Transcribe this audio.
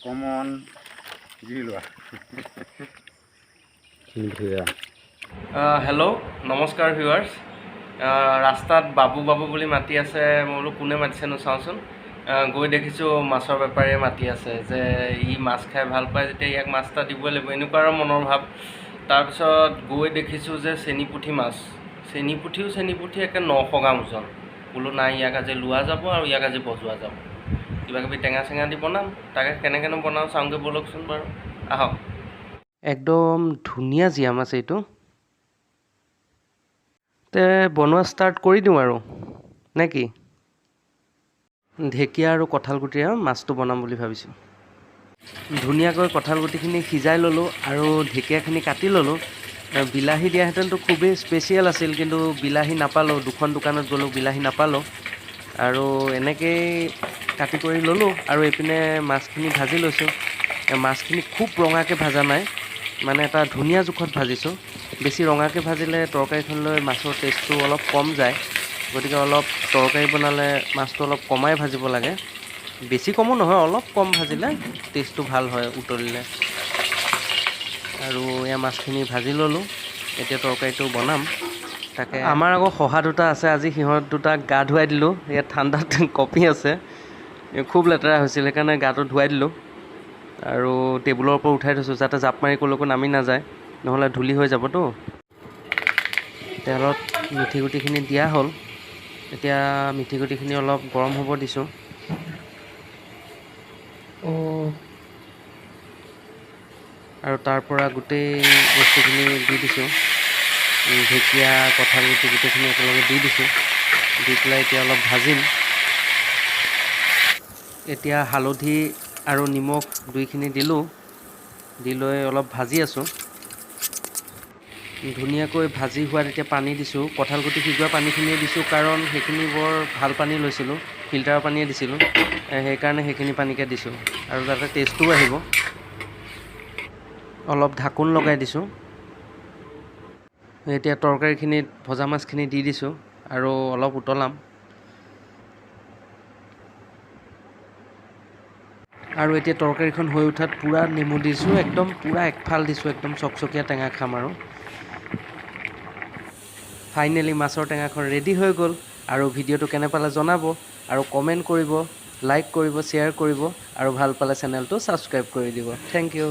Common যি লোৱা। Hello', নমস্কাৰ ভিউৱাৰ্ছ। ৰাস্তাত বাবু বাবু বুলি মাতি আছে। মই বোলো কোনে মাতিছেনো চাওঁচোন। গৈ দেখিছোঁ মাছৰ বেপাৰীয়ে মাতি আছে যে ই মাছ খাই ভাল পায় যেতিয়া ইয়াক মাছ এটা দিবই লাগিব, এনেকুৱা আৰু মনৰ ভাৱ। তাৰপিছত গৈ দেখিছোঁ যে চেনিপুঠি মাছ, চেনিপুঠিও চেনিপুঠি একে 900 গ্ৰাম ওজন। বোলো নাই, ইয়াক আজি লোৱা যাব আৰু ইয়াক আজি বজোৱা যাব। কিবা কিবি টেঙা চেঙা দি বনাম। তাকে কেনেকৈনো বনাওঁ চাওঁগৈ ব'লকচোন বাৰু, আহক। একদম ধুনীয়া জীয়া মাছ এইটো। তে বনোৱা ষ্টাৰ্ট কৰি দিওঁ আৰু নে কি? ঢেকীয়া আৰু কঁঠাল গুটিৰে মাছটো বনাম বুলি ভাবিছোঁ। ধুনীয়াকৈ কঁঠাল গুটিখিনি সিজাই ল'লোঁ আৰু ঢেকীয়াখিনি কাটি ল'লোঁ। বিলাহী দিয়াহেঁতেনতো খুবেই স্পেচিয়েল আছিল, কিন্তু বিলাহী নাপালোঁ। দুখন দোকানত গ'লোঁ, বিলাহী নাপালোঁ আৰু এনেকেই কাটি কৰি ল'লোঁ। আৰু এইপিনে মাছখিনি ভাজি লৈছোঁ। মাছখিনি খুব ৰঙাকৈ ভাজা নাই, মানে এটা ধুনীয়া জোখত ভাজিছোঁ। বেছি ৰঙাকৈ ভাজিলে তৰকাৰীখনলৈ মাছৰ টেষ্টটো অলপ কম যায়। গতিকে অলপ তৰকাৰী বনালে মাছটো অলপ কমাই ভাজিব লাগে। বেছি কমো নহয়, অলপ কম ভাজিলে টেষ্টটো ভাল হয় উতলিলে। আৰু এয়া মাছখিনি ভাজি ল'লোঁ, এতিয়া তৰকাৰীটো বনাম। তাকে আমাৰ আকৌ শহা দুটা আছে, আজি সিহঁত দুটাক গা ধুৱাই দিলোঁ। ইয়াত ঠাণ্ডাত কঁপি আছে, খুব লেতেৰা হৈছিল, সেইকাৰণে গাটো ধুৱাই দিলোঁ। আৰু টেবুলৰ ওপৰত উঠাই থৈছোঁ যাতে জাপ মাৰি ক'লৈকো নামি নাযায়, নহ'লে ধূলি হৈ যাবতো। তেলত মিঠি গুটিখিনি দিয়া হ'ল। এতিয়া মিঠি গুটিখিনি অলপ গৰম হ'ব দিছোঁ। অঁ, আৰু তাৰ পৰা গোটেই বস্তুখিনি দি দিছোঁ। ঢেকীয়া, কঁঠাল গুটি গোটেইখিনি একেলগে দি দিছোঁ। দি পেলাই এতিয়া অলপ ভাজিম। এতিয়া হালধি আৰু নিমখ দুইখিনি দিলোঁ, দি লৈ অলপ ভাজি আছোঁ। ধুনীয়াকৈ ভাজি হোৱাত এতিয়া পানী দিছোঁ। কঁঠাল গুটি সিজোৱা পানীখিনিয়ে দিছোঁ, কাৰণ সেইখিনি বৰ ভাল পানী লৈছিলোঁ, ফিল্টাৰৰ পানীয়ে দিছিলোঁ, সেইকাৰণে সেইখিনি পানীকে দিছোঁ আৰু যাতে টেষ্টটোও আহিব। অলপ ঢাকোন লগাই দিছোঁ। এতিয়া তৰকাৰীখিনিত ভজা মাছখিনি দি দিছোঁ আৰু অলপ উতলাম। আৰু এতিয়া তৰকাৰীখন হৈ উঠাত পূৰা নেমু দিছোঁ, একদম পূৰা একফাল দিছোঁ, একদম চকচকীয়া টেঙা খাম। আৰু ফাইনেলি মাছৰ টেঙাখন ৰেডি হৈ গ'ল। আৰু ভিডিঅ'টো কেনে পালে জনাব আৰু কমেণ্ট কৰিব, লাইক কৰিব, শ্বেয়াৰ কৰিব আৰু ভাল পালে চেনেলটো ছাবস্ক্ৰাইব কৰি দিব। Thank U.